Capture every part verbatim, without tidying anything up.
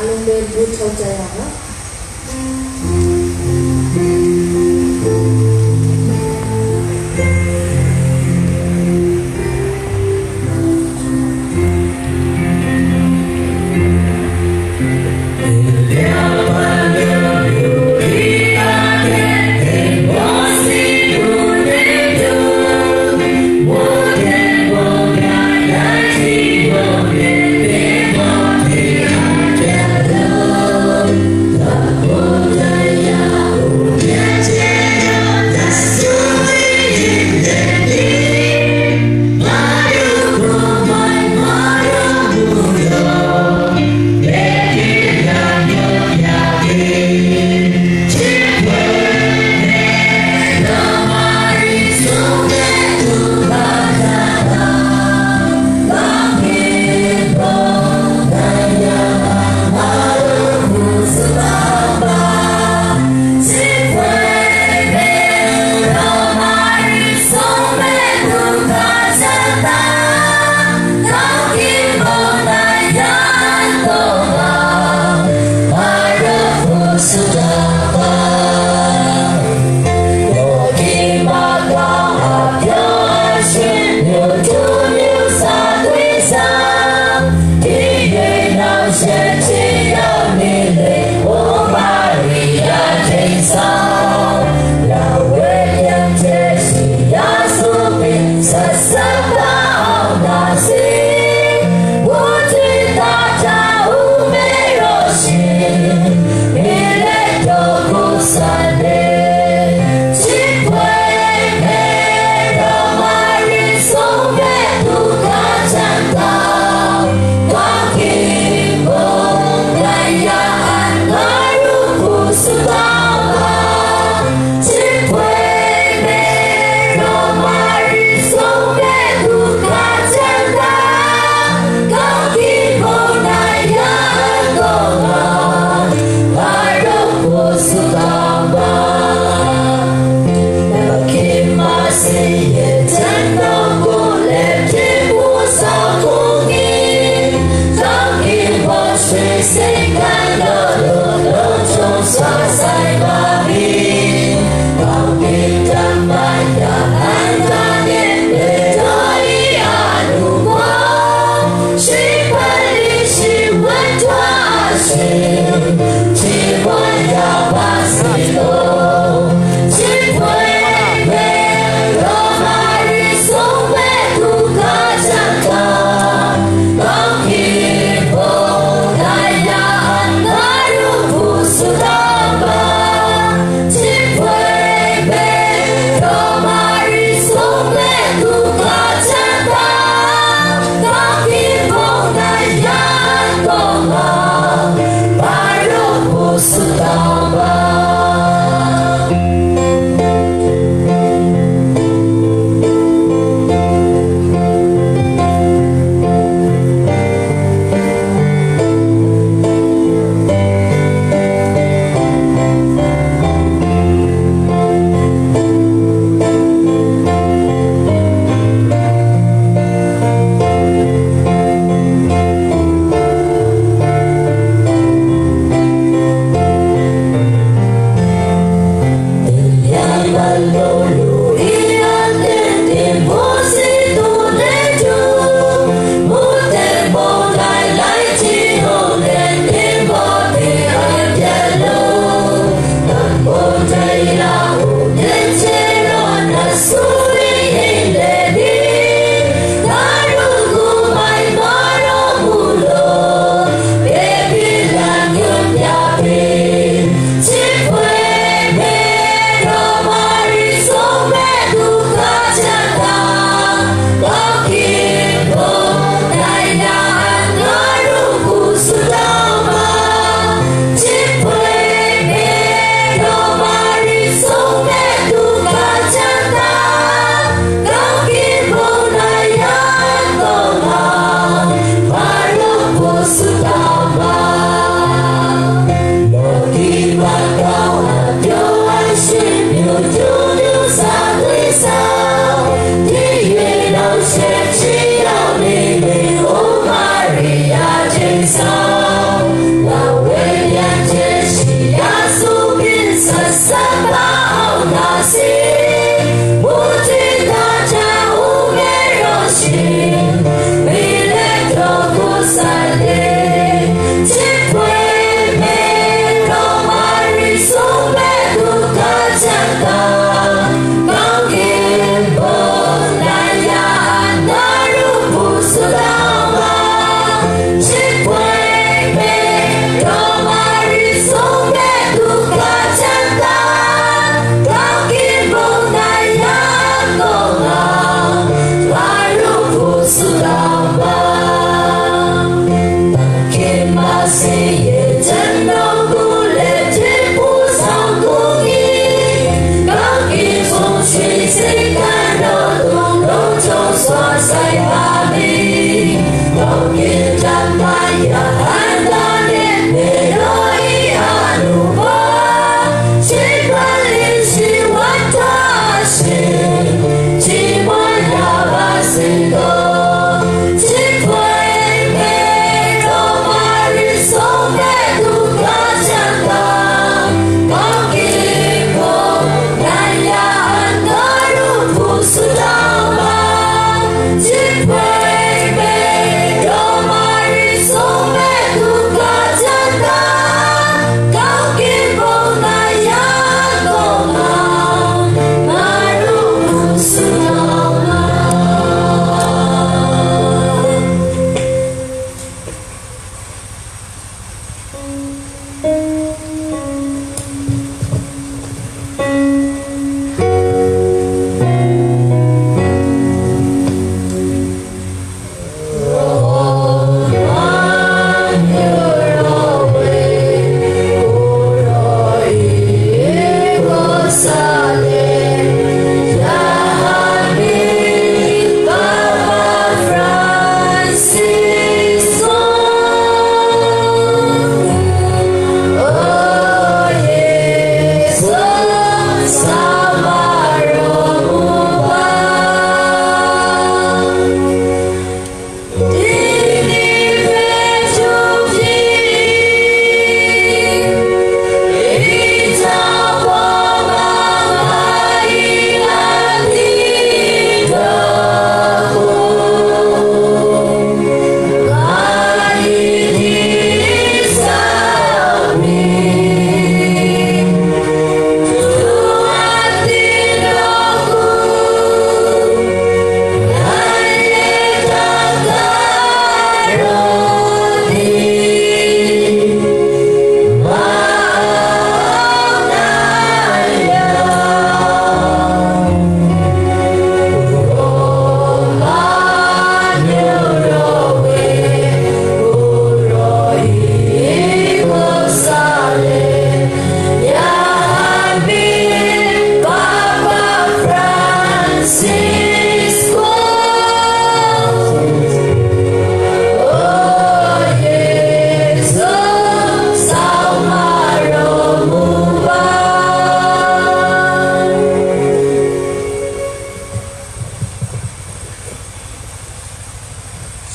Lungdam buk tawh taya.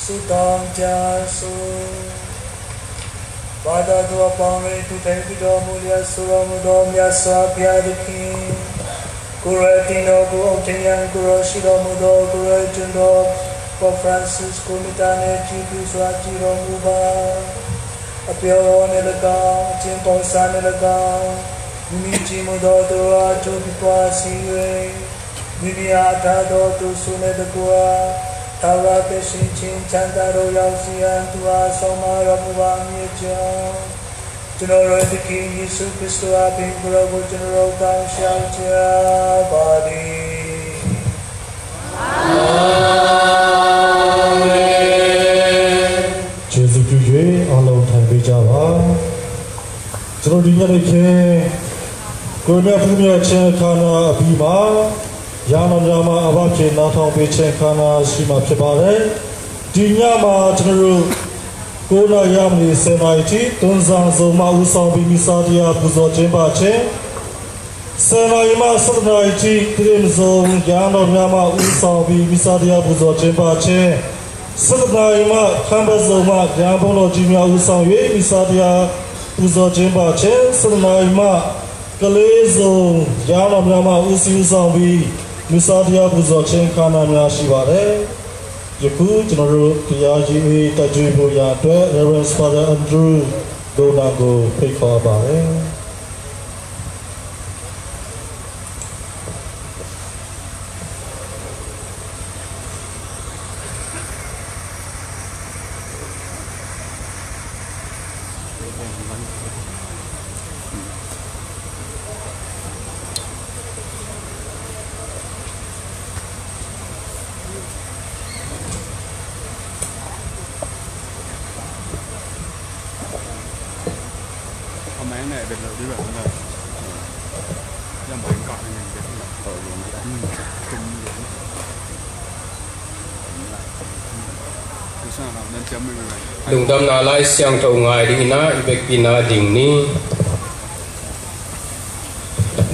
ဆုတောင်းကြစို့။ ဘာသာသူအပေါင်းတို့ သူထိုင်ပြီးတော်မူလျက် ဆိုတော်မူသော မြတ်စွာဘုရားသခင်၊ ကိုယ်တော်တင်တော်ကို အုပ်ထိန်းရန် ကိုယ်တော်ရှိတော်မူသော ကိုယ်တော်ကျွန်တော် ပောက်ဖရန်စစ်ကို မေတ္တာနှင့် ချီးကျူးစွာ ကြည့်တော်မူပါ။ အပြောသောနှင့်လည်းကောင်း၊ အကျင့်ပုံစံနှင့်လည်းကောင်း၊ မိမိကြည့်မူသောသူတို့အား အကျိုးဖြစ်ပွားစေ၍ မိမိအားထားသော သူ့ဆုနဲ့တကွ ထာဝရပျော်ရွှင်ခြင်းချမ်းသာသို့ ရောက်စေရန် သူအား ဆုံးမတော်မူပါမည်အကြောင်း ကျွန်တော်တို့သခင်ယေရှုခရစ်တော်အဖင် ကိုယ်တော်ကို ကျွန်တော်တို့ ကောင်းလျှောက်ကြပါသည်။ အာမင်။ ကျေးဇူးပြု၍ အားလုံးထိုင်ပေးကြပါ။ ကျွန်တော်ဒီညနေခင်း ကိုယ်မြတ်ပြုမြတ်ခြင်းအခမ်းအနားအပြီးမှာ ရဟန်းတော်များမှ အဘဖြင့်နားထောင်ပေးခြင်းအခမ်းအနားရှိမှာဖြစ်ပါတယ်။ ဒီညမှာကျွန်တော်တို့ ကိုးနာရီမှဆယ်နာရီထိ တွင်ဇံစုံမှဦးဆောင်ပြီး မစ္ဆာတရားပူဇော်ကျင်းပခြင်း၊ ဆယ်နာရီမှဆယ့်တစ်နာရီထိ သရေ့မစုံရဟန်းတော်များမှဦးဆောင်ပြီး မစ္ဆာတရားပူဇော်ကျင်းပခြင်း၊ ဆယ့်တစ်နာရီမှ ခမ်းဘတ်စုံမှ ရဟန်းဘုန်းတော်ကြီးများဦးဆောင်၍ မစ္ဆာတရားပူဇော်ကျင်းပခြင်း၊ ဆယ့်တစ်နာရီမှ ကလေးစုံရဟန်းတော်များမှ ဦးစီးဦးဆောင်ပြီး မစ္ဆာတရားပူဇော်ခြင်းအခမ်းအနားများရှိပါတယ်။ ယခုကျွန်တော်တို့ တရားရေးတိုက်ကျွေးဖို့ရန်အတွက် Reverend Father Andrew ဒိုနန်ကို ဖိတ်ခေါ်ပါတယ်။ Lungdamna Lai Siangtho ngai dingin ah i vekpi-in ah ding ni.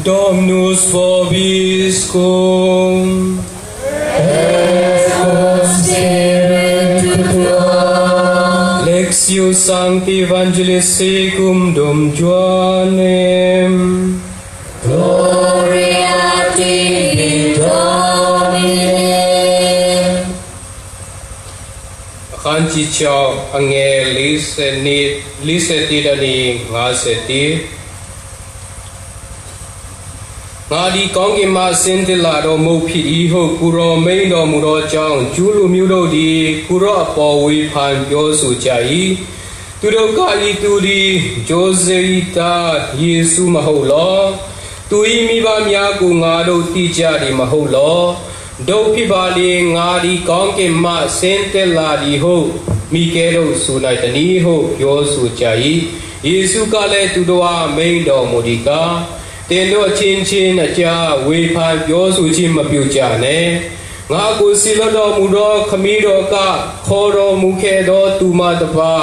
Dominus vobiscum. Lectio Sancti Evangelii secundum Joannem. Gloria tibi, Domine. Akan ci ciau a nge li se ni, li se ti da ni nga se ti. Nga di kong ki ma sin ti la do mo phi di ho kuro mei do mu do ciau ju lu miu do di kuro a po wi pan pyo su cia i. Tu do ka i tu di jo ze i ta Yesu ma ho lo. Tu i mi ba mia ku nga do ti cia di ma ho lo. Do phi ba li nga di kong ki ma sin ti la di ho mi ke do su nai ta ni ho pyo su cia i. Yesu ka le tu do a mei do mu di ka. Tin do cin cin a cia wi pan pyo su cin ma piu cia ne. Nga ku si lo do mu do kami do ka kho do mu ke do tu ma ta pa.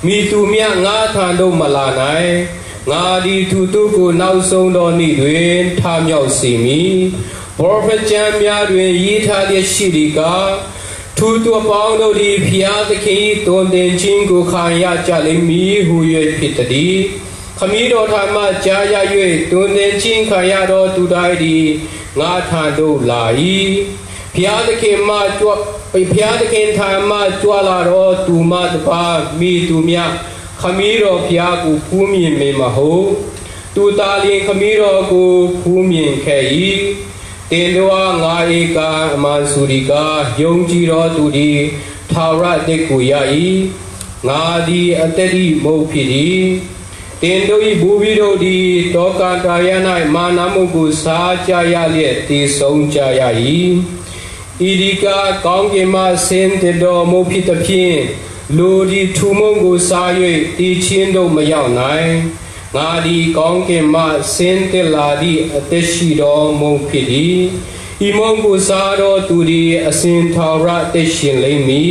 Mi tu mia nga tan do ma la nai. Nga di tu tu ku nau song do ni duin tam yau si mi. Prophet jan mia duin yi ta di shi di ka. Tu tu a pong do di pia ta ki ton den cin ku kan ya cia le mi hu yue phi ta di. Kami do tan ma cia ya yue ton den cin kan ya do tu dai di nga tan do la i. Phia te khen ma cua, phia te khen than ma cua la do tu ma ta pa mi tu mia. Kami do phia ku phu min me ma ho. Tu ta li kami do ku phu min khe i. Tin do a nga e ka man su di ka yong ci do tu di. Thau ra te ku ya i. Nga di a te di mo phi di. Tin do i bu bi do di to kan ta ya nai ma na mu ku sa cia ya lie ti song cia ya i. I di ka kong ki ma sin ti do mo phi ta phi. Lu di tu mo ku sa yue ti cin do ma yau nai. Nga di kong ki ma sin ti la di a te shi do mo phi di. I mo ku sa do tu di a sin thau ra te shin le mi.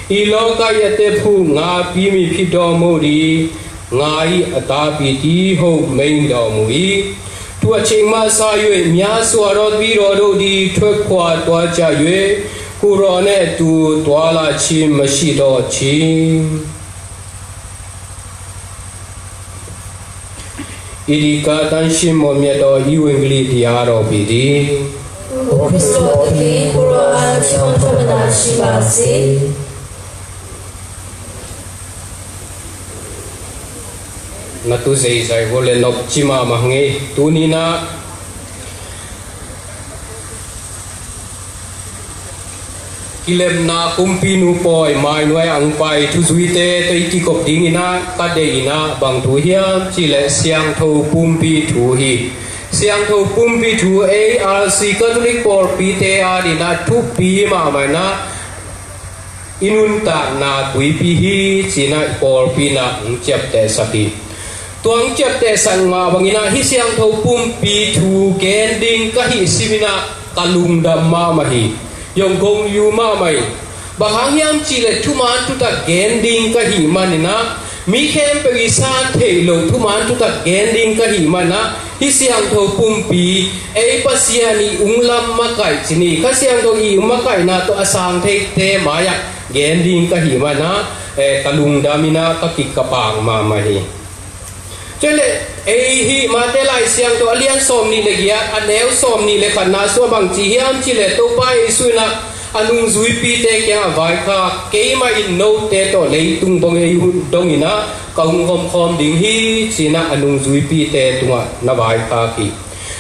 I lo ka ya te phu nga pi mi phi do mo di. Nga i a ta pi ti ho mei do mu i. Tu a cing ma sa yue mia sua do pi do do di thwe khua tua cia yue. Ku ro ne tu tua la cin ma shi do cin. I di ka tan shi mo mia do i wing li di a do pi di. O Kristo ki ku ro a cin ma shi ba si. Na tu zeizai ho le nop ci mahmah nge. Tuni na kilemna kumpi nu pawi mai nuai ang pai thu zuite tei kikop dingina ka deina bang thu hiam ci le siangtho pumpi thu hi. Siangtho pumpi thu A R C Catholic pawlpite a dina thupi mahmah na i nuntakna tuipi hi cina i pawlpi na hong ciaptehsak hi. Tua hong ciaptehsak mah bangina hih siangtho pumpi thu gen ding ka hih simina ka lungdam mahmah hi. Yong kong yu mahmah hi. Bang hang hiam cih leh thuman thutak gen ding ka hih manina mi khempeuh i san theih loh thuman thutak gen ding ka hih manina hih siangtho pumpi ei Pasian i unglam makaih cini Kha Siangtho i makaihna tawh a sang theite mai-ah gen ding ka hih manina eh, ka lungdam ina ka kik ka pang mahmah hi. Cun le ei hih Mate Lai Siangtho a lian sawm nih le giat a neu sawm nih le khatna sua bang ci hiam cih le Topa Jesuh ina a nungzuipite kiangah vaikhak keimah in note tawh leitung bang ei hun dong ina ka hung khawmkhawm ding hi cina a nungzuipite tungah na vaikhak hi.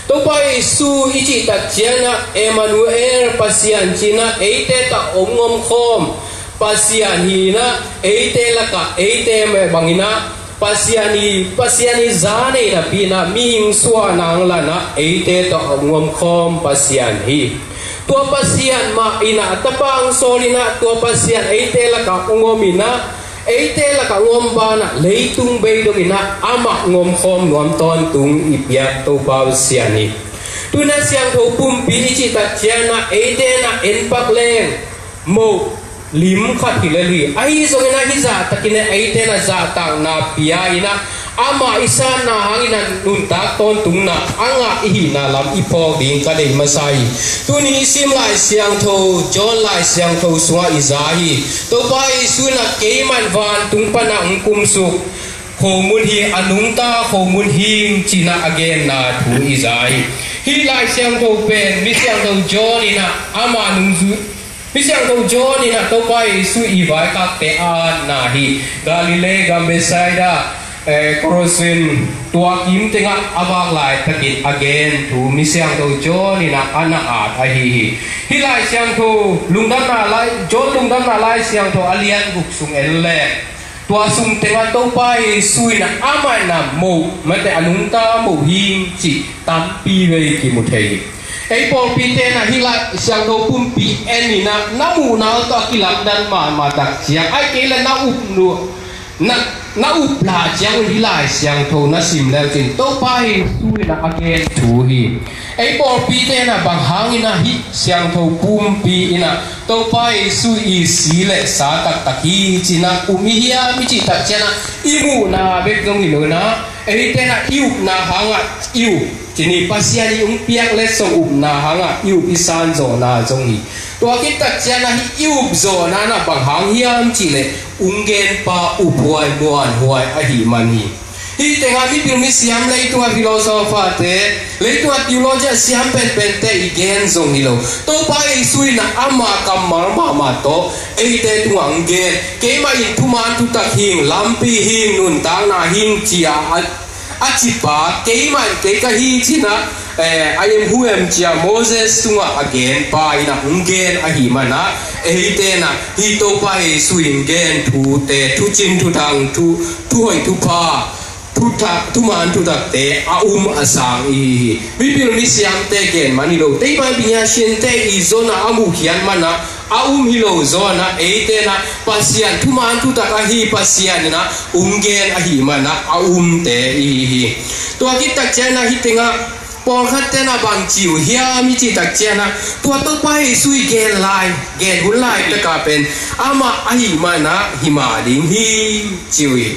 Topa Jesuh i cihtak cianah Emmanuel Pasian cina eite tah om ngomkhawm Pasian hi ina eite lakah eite meh bangina Pasian i Pasian i za nei napi ina mihing suahna ang lana eite tawh a ngomkhawm Pasian hi. Tua Pasian mah ina a tapa ang sawl ina tua Pasian eite lakah ungom ina Eite lakah hong om banah leitung bei dongin ah amah hong omkhawm nuam tawntung i biak Topa Pasian hi. Tu-in ah siangtho pumpi i cih tak ciangin ah eite in ah en pak leng moh lim khat hi lel hi. Ahi zongin ah hih zahtakin ah eite in ah zahtakna pia in ah amah i sanna hangin ah nuntak tawntungna a ngah i hihna lam i phawk ding ka deih masa hi. Tuni i sim Lai Siangtho, John Lai Siangtho sungah i za hi. Topa Jesu in ah keimah in vantung pan ah hong kumsuk khomun hi, a nungta khomun hi ci-in ah a genna thu i za hi. Hih Lai Siangtho pen mi siangtho John in ah ama nungzui Mi siangtho John in ah Topa Jesu i vaikhakte a atna hi. Galilee gam Bethsaida, eh, Chorazin, tua kim tengah a vak laitakin a gen thu mi siangtho John in ah a na at ahi hi. Hih Lai Siangtho, lungdamna lai, John lungdamna Lai Siangtho a lian guk sung en leng tua sung tengah Topa Jesu in ah amah in ah moh, mate, a nungta moh hi cih tampi vei kimu thei hi. Ei pawlpite in ah hih Lai Siangtho pumpi en in ah na muhna uh tawh a kilamdan mahmah tak ciang, ahih kei leh na up nu, na, na up lah ciang un hih Lai Siangtho na sim le uh cin Topa Jesu in ah a gen thu hi. Ei pawlpite in ah bang hangin ah hih siangtho pumpi in ah Topa Jesu i si le sa taktak hi ci-in ah um i hiam i cih tak ciang ah i muhna bek zong hi lo in ah eite in ah i upna hangah i up, ci ni, Pasian i hong piak letsong upna hangah i up i san zawhna zong hi. Tua khit tak ciang ah hih i up zawhna in ah bang hang hiam cih leh hong genpa uphuai muanhuai ahih man hi. Hih tengah mipil misiam, leitungah philosopher-te, leitungah theologian siam penpente i gen zong hi lo. Topa Jesu in ah ama kammal mahmah tawh eite tungah hong gen. Keimah in thuman thutak hi ing, lampi hi ing, nuntakna hi ing ci-a a, a cipa, keimah in kei ka hi ci-in ah, eh, I am who I am ci-a Moses tungah a genpa in ah hong gen ahih man ah eite in ah hih Topa Jesu in gen thute, thucin thudang, thu, thuhoih thupha, thutak, thuman thutakte a um a sang i hi hi. Mipil misiamte gen man hi lo, teimai binyasinte i zon ah a muh khiat man ah a um hi lo zaw in ah eite in ah Pasian thuman thutak ahi Pasian in ah hong gen ahih man ah a umte i hi hi. Tua khit tak ciang ah hih tengah pawlkhatte in ah bang ci uh hiam i cih tak ciang ah tua Topa Jesu i gen lai, gen hun laitak ah pen amah ahih man ah hi mah ding hi ci uh hi.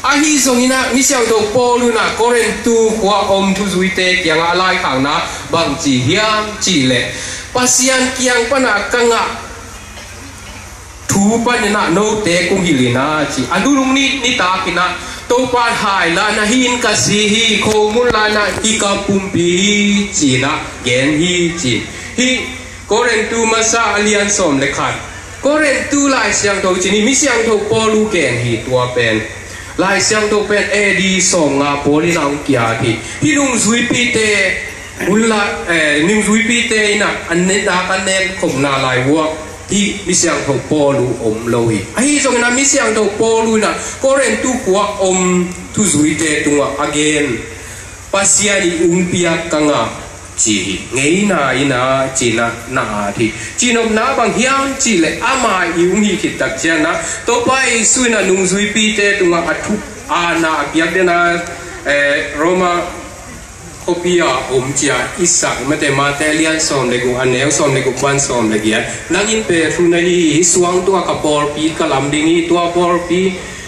Ahi zongin ah mi siangtho Paul in ah Korintu khua om thuzuite kiangah a laikhakna bang ci hiam cih leh Pasian kiang pan ah ka ngah thu panin ah note kong hilh in ah ci. A nunung ni, nitakin ah Topa hai lai-in ah hih inn ka si hi, khomun lai-in ah hih ka pumpi hi ci-in ah gen hi ci. Hih Korintu masa a lian sawm le khat. Korintu Lai Siangtho ci ni, mi siangtho Paul uh gen hi tua pen. Lai Siangtho pen A D sawmnga pawl in ah hong ki-at hi. Hih nungzuipite, unla, eh, nungzuipite in ah a nek, dak a nek khopna lai uah hih mi siangtho Paul uh om lo hi. Ahi zongin ah mi siangtho Paul uh in ah Korintu khua om thuzuite tungah a gen, Pasian i hong piak ka ngah ci hi. Ngeina in ah ci-in ah na at hi. Cihnopna bang hiam cih leh ama i hong hih khit tak ciang ah Topa Jesu in ah nungzuipite tungah a thu, a na a piak den ah, eh, Roma khuapi ah om ci-a i sak, mate, Mate lian sawm le guk, a neu sawm le guk pan sawm le giat. Nang in Petru na hi hi, hih suang tungah ka pawlpi ka lam ding hi, tua pawlpi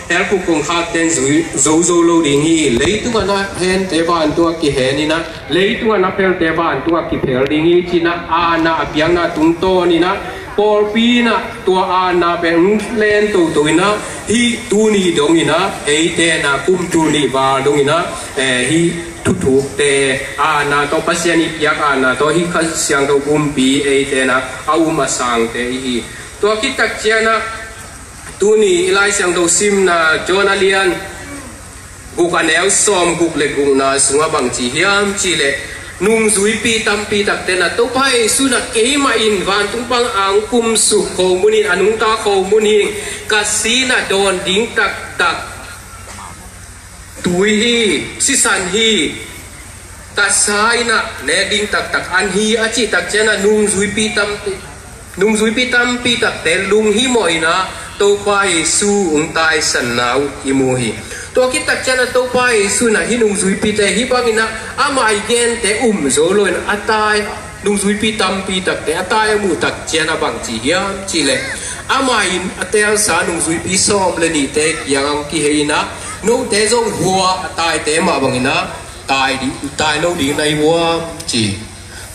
hell khuk kongkhakte'n zui, zo zo lo ding hi. Leitungah na hente vantung ah kihen in ah, leitungah na phelte vantung ah kiphel ding hi ci-in ah a na a piakna tungtawn in ah pawlpi in ah tua a na pen hong len toto in ah hih tuni dongin ah eite in ah kum tul nih val dongin ah, eh, hih thuthukte a na tawh, Pasian i piak a na tawh hih Kha Siangtho pumpi eite in ah a um a sangte i hi. Tua khit tak ciang ah tuni i Lai Siangtho simna John a lian guk a neu sawm guk le gukna sungah bang ci hiam cih leh nungzuipi tampi takte in ah Topa Jesu in ah keimah in vantung pan a hong kumsuk khomun hi ing, a nungta khomun hi ing, ka si in ah dawn ding taktak tui hi, sisan hi, tasa in ah nek ding taktak an hi a cih tak ciang ah nungzuipi tampi, nungzuipi tampi takte lunghimawh in ah Topa Jesu hong taisanna uh i mu hi. Tua khit tak ciangin ah Topa Jesu in ah hih nungzuipite hih bangin ah amah i gente um zo loin a tai, nungzuipi tampi takte a tai a muh tak ciangin ah bang ci hiam cih leh, amah in a teelsa nungzuipi sawm le nihte kiangah hong kihei in ah, note zong hua a taite mah bangin ah tai ding, tai lo ding na hi uh hiam ci.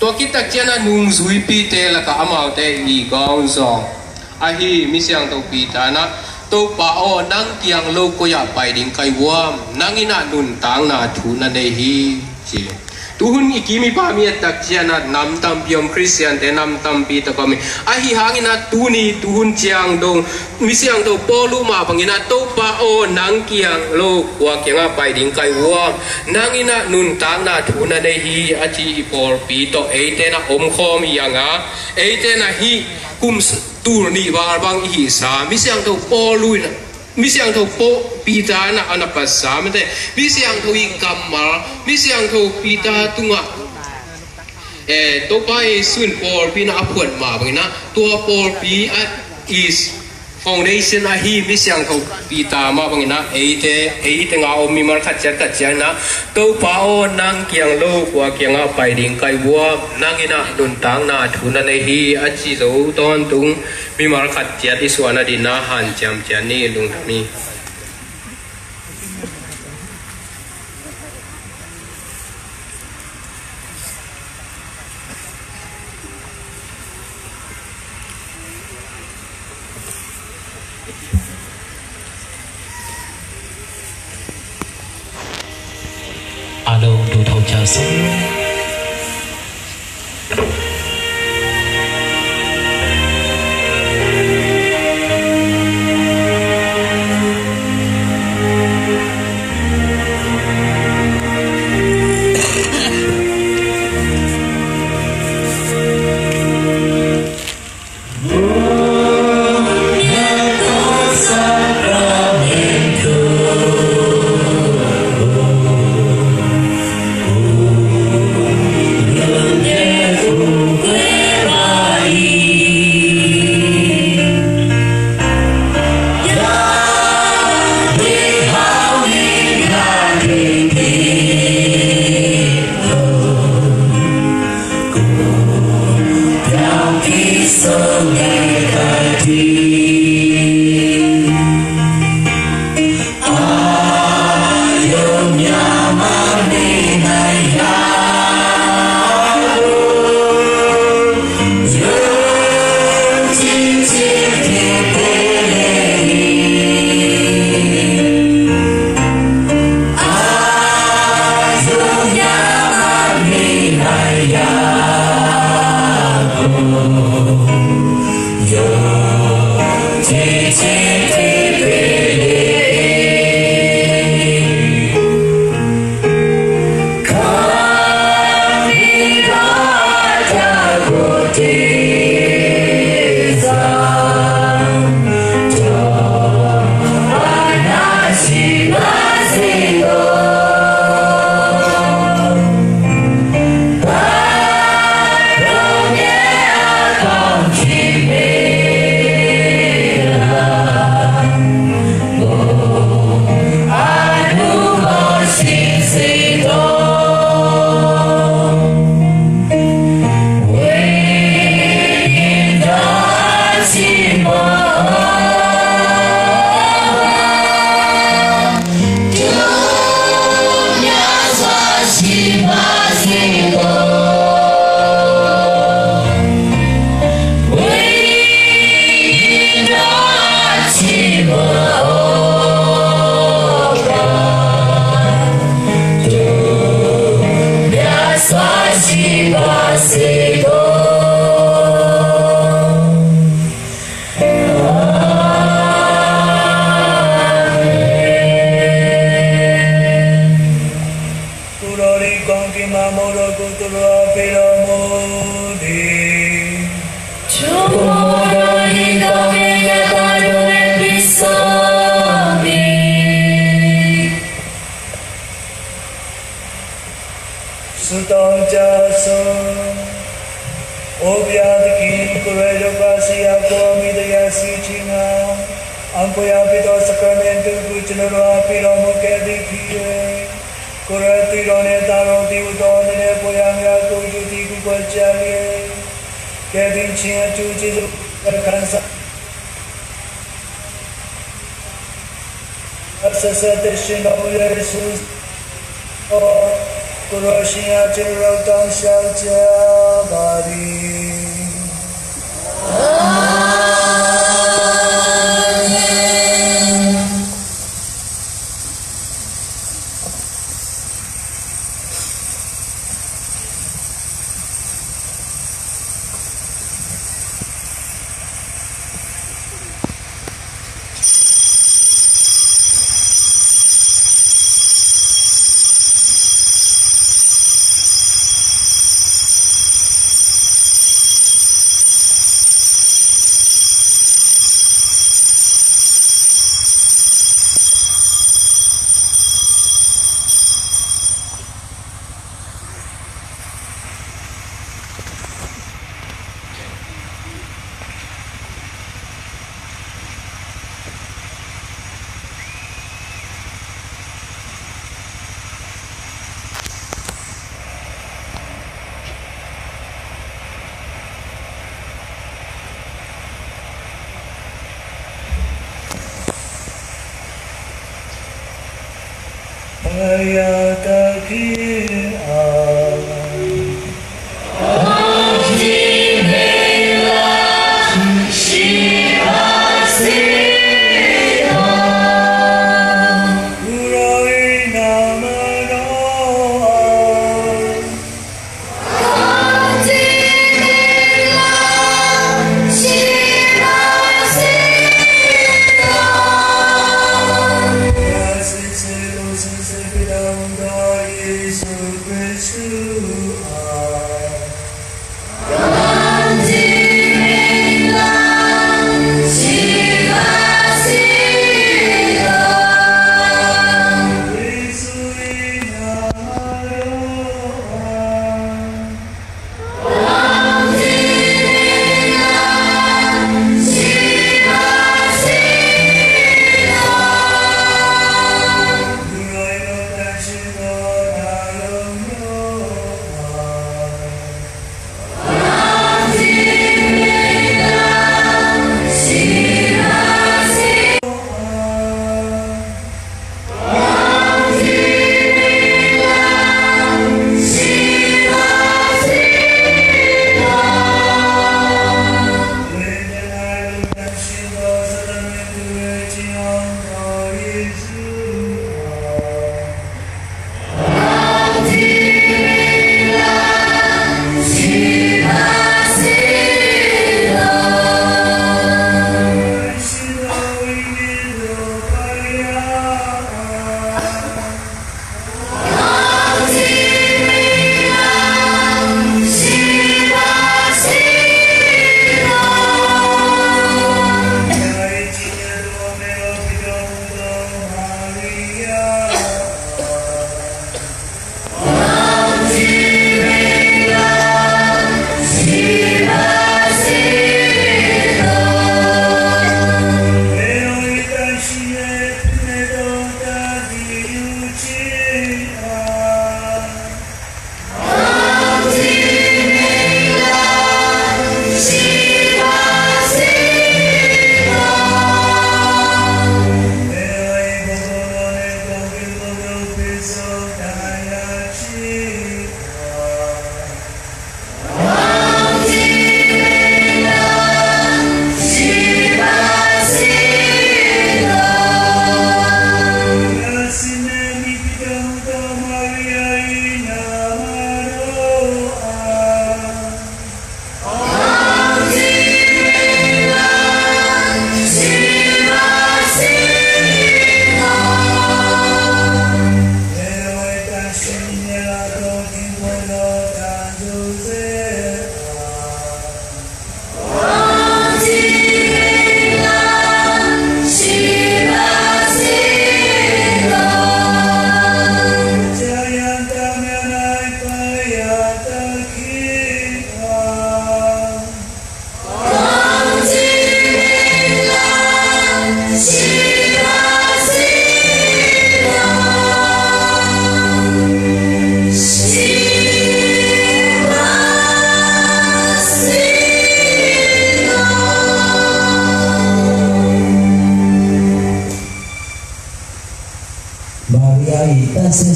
Tua khit tak ciangin ah nungzuipite lakah amaute i gawn zawng ahi misiangtho Peter in ah, Topa aw, nang kiang lo koi-ah pai ding ka hi uh hiam? Nang in ah nuntakna thu na nei hi, ci. Tuhun i kim i pam i et tak ciangin ah nam tampi om, Khristiante nam tampi tak om hi. Ahi hangin ah tuni tuhun ciang dong misiangtho Paul uh mah bangin ah, Topa aw, nang kiang lo kua kiangah pai ding ka hi uh hiam? Nang in ah nuntakna thu na nei hi, a ci hi. Pawlpi tawh eite in ah omkhawm hi hang a, eite in ah hih kum s-, tul nih val bang i hihsa misiangtho Paul uh in ah, misiangtho Paul, Peter in ah a na patsa mate, misiangtho i kammal, misiangtho Peter tungah, eh, Topa Jesu in pawlpi in ah a phuat mah bangin ah, tua pawlpi a is foundation ahi misiangtho Peter mah bangin ah eite, eite nga om mimal khat ciat khat ciangin ah, Topa aw, nang kiang lo kua kiangah pai ding ka hi uh hiam? Nang in ah nuntakna thu na nei hi, a ci zo tawntung mimal khat ciat i suahna dingin ah hanciam ciat ni, lungdam hi. A lo du tho ca sung. Sutong ca sung. Upia takin kuredo kasi a kuami da yasi chinga. Ang poyang pito sakramentu ku chinuro a pito mu ke di ki e. Kura ti ro ne ta ro ti u to ne ne poyang ya ku ju ti ku kwa cha ye. Ke di chin a chu chi zu kan sa. Sa sa te shin do u ye su. Kura shin a chinuro tang shao cha ba di.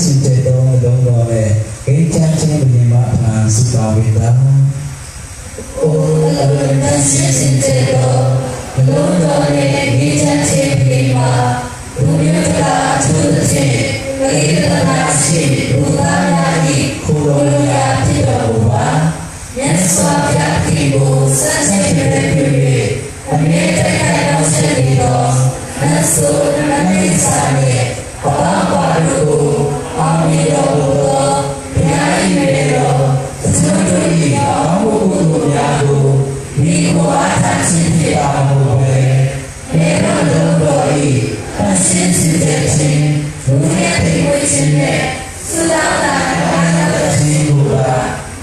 စင်ကြယ်သောနှလုံးတော်နဲ့ ငြိမ်းချမ်းခြင်းမညီမအဖန်ဆုတောင်းပေးတာ။ အိုအလွန်တန်ရှင်းစင်ကြယ်သောနှလုံးတော်နှင့် ငြိမ်းချမ်းခြင်းမညီမ လူမျိုးတကာအထူးသဖြင့် ပဂိသနာရှင်လူသားများ၏ ခိုလှုံရာဖြစ်တော်မူပါ။ မြတ်စွာဘုရားသခင်ကို စံးထင်ပြု၍ အမြဲတိုက်ခိုက်နှောင့်ယှက်နေသော နတ်ဆိုးနတ်သစ္စာနှင့် အပေါင်းအပါတို့ကို အောင်မြင်တော်မူသော ဘုရား၏မင်းတော် ကျွန်တို့၏ကောင်းမှုကုသိုလ်များကို မီးမောအားထားခြင်းဖြင့်သာမဟုတ်ဘဲ မင်းတို့လုံးတော်၏သန့်ရှင်းစင်ကြယ်ခြင်း လူငယ်သိမ်မွေ့ခြင်းနှင့် သုတမနာကမဏခြင်းကိုသာ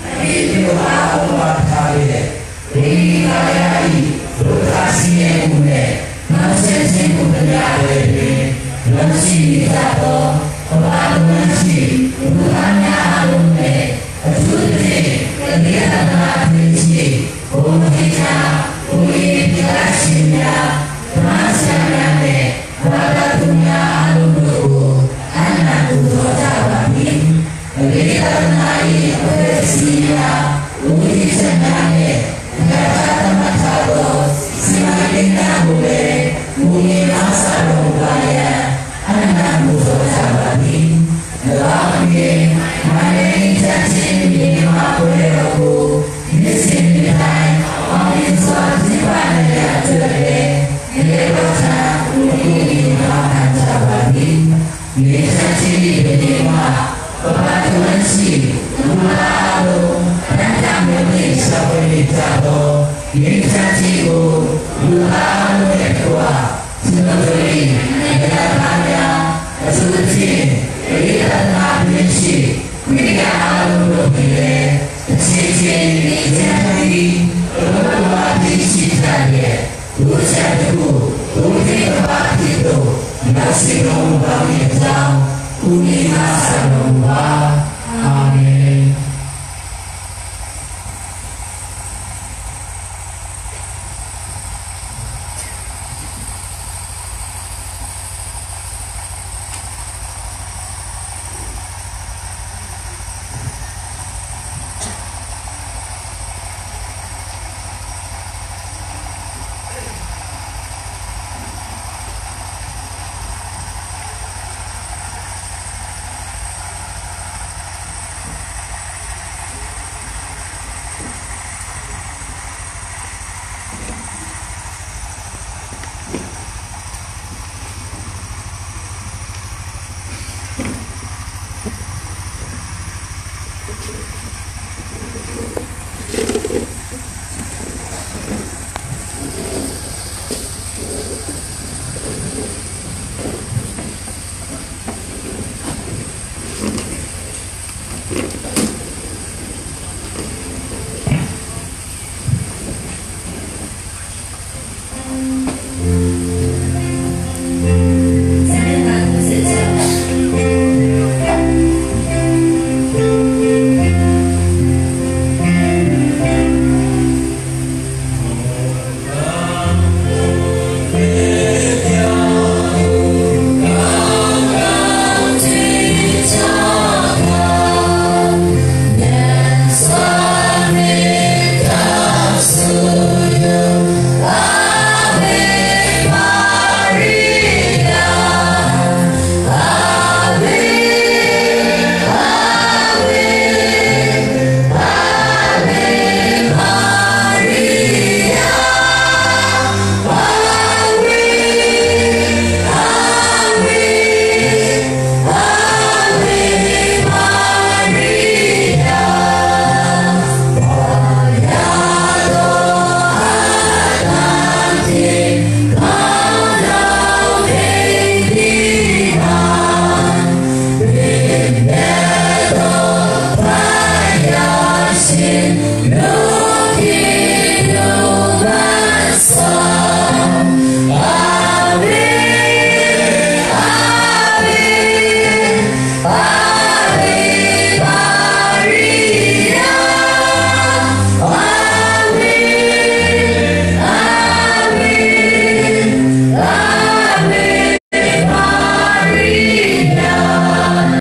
အမိပြုအားလုံးမှာထားလျက် ဝိညာဉ်သာယာ၏ဒုက္ခဆင်းရဲမှုနှင့် နှောင့်ယှက်ခြင်းမှုများလည်းပင် လွန်ဆင်းနေကြသော ကမ္ဘာတဝန်းရှိ လူသားများအားလုံးနှင့် အထူးသဖြင့် ကလေးသနားတွင်ရှိ ဘုံမင်းများ၊ ဘုံရင်ဖြစ်သားရှင်များ၊ ဓမ္မဆရာများနှင့် ဘာသာသူများအားလုံးတို့ကို အနန္တပူဇော်ကြပါသည်။ ပဂိသနား၏အဖွဲ့အစည်းများ၊ ဦးစီးချက်များနှင့် ပြဋ္ဌာန်းသတ်မှတ်ထားသော စီမံကိန်းများကိုလည်း မူရင်းအားစတော်မူပါရန် အနန္တပူဇော်ကြပါသည်။ ၎င်းအပြင် မန္တလေးချမ်းချင်းမြေမှာပွဲတော်ကို နေ့စဉ်နေ့တိုင်း အောင်မြင်စွာကျင်းပနိုင်ရန်အတွက်လည်း ငရဲဘော်ထံ ဦးစီးမှာ ခံကြပါသည်။ ငြိမ်းချမ်းခြင်း၏ပင်မ ကမ္ဘာတဝန်းရှိ လူသားအားလုံး တန်းမျှမုံလင့်ရှာဖွေနေကြသော ငြိမ်းချမ်းခြင်းကို လူသားအားလုံးနဲ့တကွ ကျွန်တော်တို့၏နိုင်ငံသားများ အထူးသဖြင့် ပရိသတ်များတွင်ရှိ ခရစ်ယာန်အားလုံးတို့သည်လည်း အချင်းချင်း ငြိမ်းချမ်းပြီး သဘောတူညီခြင်းရှိကြလျက် ဦးချက်တစ်ခု ဦးထိပ်တစ်ပါးဖြစ်သို့ ရောက်ရှိတော်မူပါမည်အကြောင်း ဦးနှီးမဆ